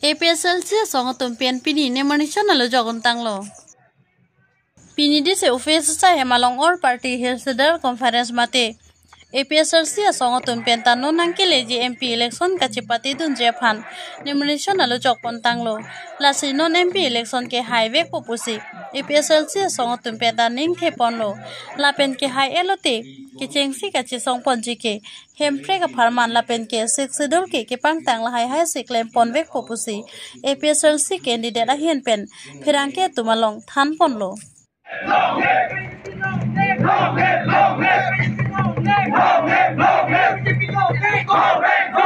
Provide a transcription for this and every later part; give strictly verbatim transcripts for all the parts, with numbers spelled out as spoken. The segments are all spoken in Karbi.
A P H L C asong atum pen pini nomination alujok un tanglo. Pini D C office asai hem along All Party Hills Leaders Conference mate A P H L C asong atum pen ta non nangkeleji M P election kachepatedunji aphan nomination alujok pon tanglo. Lasi non M P election kehai vekpo pusi A P H L C asong atum pen ta ning the ponlo. Lapen kehai-et lote kechengsi kachesong ponji ke Hemprek apharman lapen ke Sixth Schedule ke kepangtang lahai haisi klem pon vekpo pusi A P H L C candidate ahin pen pherangke atum along than ponlo. Go back, go back. Go back, go back. Go back, go back. Go back.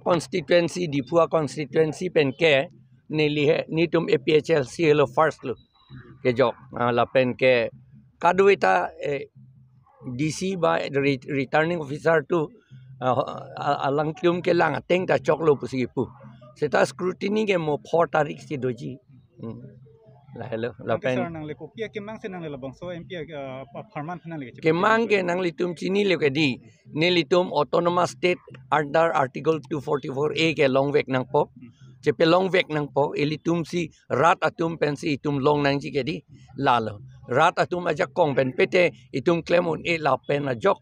Constituency, Diphu constituency pen ke neli he, netum A P H L C helo first lo. Kejok, ah, lapen ke kadokave ta, eh, D C ba re-, returning officer atum, ah, a-, alangtum kelang ateng ta choklo pusi kipu. Seta scrutiny ke mo four tarik si doji. Hmm. Lahelo, okay, lapen sir, nangle kopi akemang si nangle labangso M P, ah, apharman nangle kechi- Kemang ke nanglitum chinilo ke di. Nelitum Autonomous State under Article two forty-four A ke longvek nangpo. Hmm. Chepelongvek nangpo, ilitum si rat atum pensi itum long nangji ke di, lalo. Rat atum ajakong pen pete itum klem un-e lapen ajok.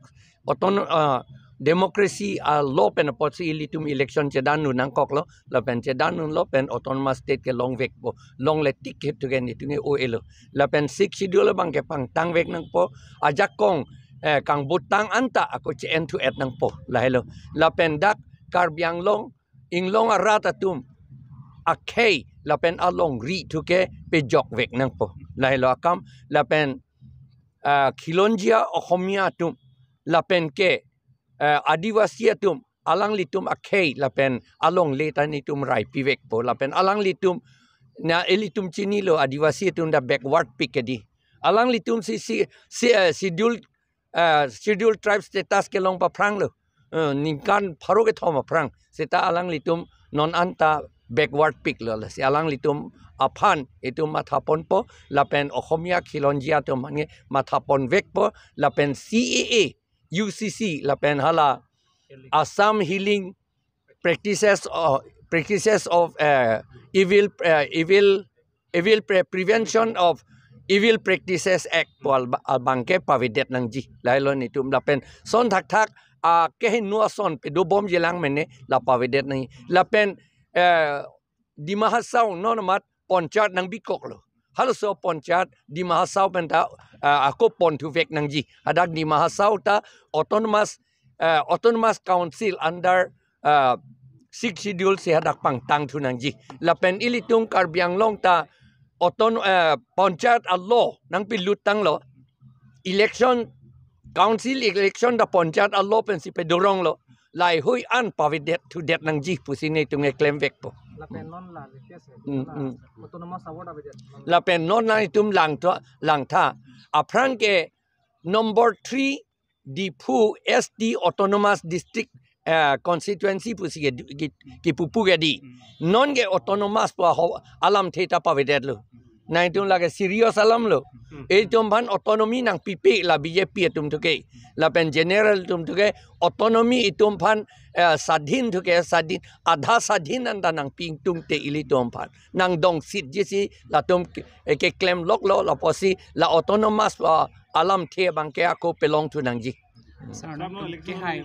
Auton-, ah, democracy a-law pen apotsi ilitum election chedan un nangkoklo, lapen chedan unlo pen Autonomous State ke longvekpo, longle tik hip tu ke netum ke o-elo. Lapen Sixth Schedule abang ke pangtangvek nangpo, ajakong, eh, kangbutang anta ako che-en thu-et nangpo, lahelo. Lapen dak Karbi Anglong, inglong arat atum akhei lapen alongri thu ke pejokvek nangpo, lahelo akam. Lapen, ah, khilonjia Ohomia atum lapen ke, ah, Adivasi atum, alanglitum akhei lapen alongle ta netum raipivekpo, lapen alanglitum, na ilitum chinilo Adivasi atum ta backward pik ke di. Alanglitum si, si, si, eh, schedule, eh, Scheduled Tribe status kelong paphranglo. Eh, ningkan pharo kethom aphrang. Seta alanglitum non anta backward piklo, lasi alanglitum aphan itum mathaponpo, lapen Ohomia khilonjia atum aphan ke mathaponvekpo, lapen C A A, U C C, lapen hala Assam Healing Practices of, Practices of, eh, Evil, eh, Evil, Evil Pre-, Prevention of Evil Practices Act pu alba-, abang ke pavedet nangji, lahelo netum. Lapen son thakthak, ah, kehingno ason pedobomji lang mene la pavedet nangji. Lapen, eh, Dima Hasao non amat Panchayat nangbikoklo. Halaso Panchayat Dima Hasao pen ta, ah, ako ponthuvek nangji. Hadak Dima Hasao ta Autonomous, ah, Autonomous Council under, ah, Sixth Schedule si hadak pangtang thu nangji. Lapen ilitum Karbi Anglong ta auton-, ah, Panchayat a-law nangpilut tanglo. Election, Council election ta Panchayat a-law pensi pedoronglo. Laheihui an pavedet thudet nangji pusi netum ke klemvekpo. Lapen non la request ya, hmm, la hmm. Autonomous award avedet. Lapen non nangtum langtha, langtha. Aphrang ke number three Diphu S T Autonomous District, eh, Constituency pusi ke, ke, kepupu ke di. Hmm. Non ke autonomous pu aho alamthe ta pavedetlo. Nangtum lake serious alamlo. Hmm. Itum aphan autonomy nangpipe la B J P atum thu ke. Lapen general atum thu ke autonomy itum aphan, eh, sadhin thu ke, sadhin, adha sadhin anta nangpi ingtungte ilitum aphan. Nangdong sitji si latum ke, eh, keklem loklo, lapusi la autonomous, ah, alamthe abang ke ako pelong thu nangji. Sir, nangtum kehai.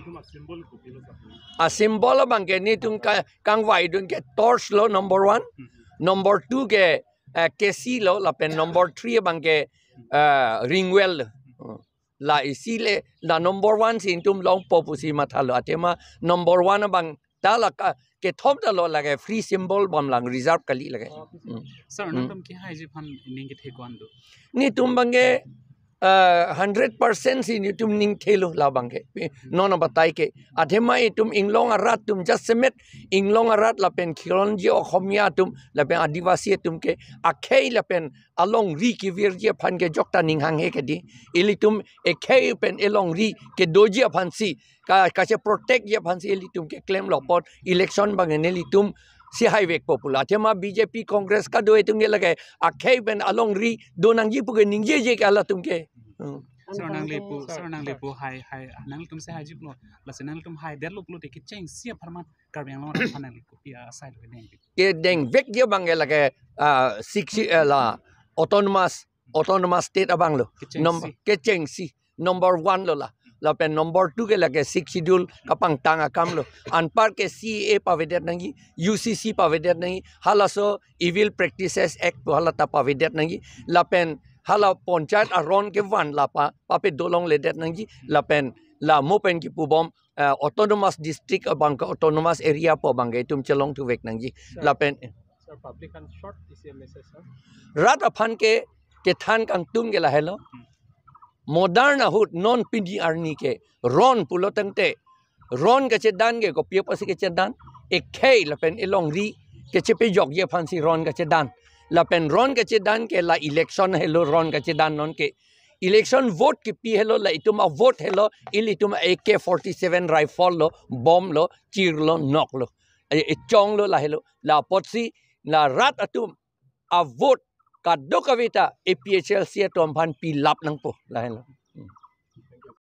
A symbol abang ke netum ka kangvaidun ke torch lo number one. Hmm. Number two ke, eh, kesi lo, lapen number three abang ke, eh, ring well lo. Hmm. La isi le, la number one si netum longpo pusi mathalo. Athema number one abang ta la ka, kethom ta lo lake free symbol bom lang reserve kali lake. Hmm. Sir, hmm, nangtum kehaiji aphan ning kethe ko-an do? Netum abang ke, eh, hundred percent si netum ning thelo labang ke. Non abatai ke. Athema itum inglong arat atum jasemet inglong arat lapen khilonji Okhomia atum lapen Adivasi atum ke akhei lapen alongri kevirji aphan ke jokta ning hanghe ke di. Ilitum ekhei pen elongri kedoji aphan si ka, kache protect ji aphan si ilitum ke klemlo apot election abang nelitum si haivekpo pulo. Athema B J P Congress kado atum ke lake akhei pen alongri do nangji pu ke ningjeje ke halatum ke. Hmm. Sir, nangli pu, sir, nangli pu hai, hai, nangtum si haiji pulo, lasi nangtum haidetlo pulote kechengsi apharman Karbi Anglong aphan nangli kopi asai lo kedeng? Kedengvekji abang ke lake, ah, sixty, eh, la autonomous, autonomous state abang lo. Kechengsi. Num-, kechengsi. Number one lo la. Lapen number two ke lake Sixth Schedule kapangtang akam lo. Anpar ke C A A pavedet nangji, U C C pavedet nangji, halaso Evil Practices Act pu halata pavedet nangji. Lapen hala panchayat aron kevan la pa, pape dolongledet nangji. Lapen la mo pen kipubom, eh, autonomous district abang ke autonomous area pu abang ke itum chelongthuvek nangji. Sir. Lapen, sir, public aphan short isi message, sir. Rat aphan ke kethan kangtung ke lahelo. Hmm. Modern ahut non pini arni ke ron pulo tangte, ron kachedan ke kopi apotsi kachedan? Ekhei lapen elongri kachepejokji aphan si ron kachedan. Lapen ron kachedan ke la election helo ron kachedan non ke. Election vote kipi helo, la itum avote helo, ilitum A K forty-seven rifle lo, bomb lo, chir lo, nok lo. E, echong lo lahelo. La apotsi la rat atum avote kadokave ta A P H L C atum aphan pilap nangpo lahelo.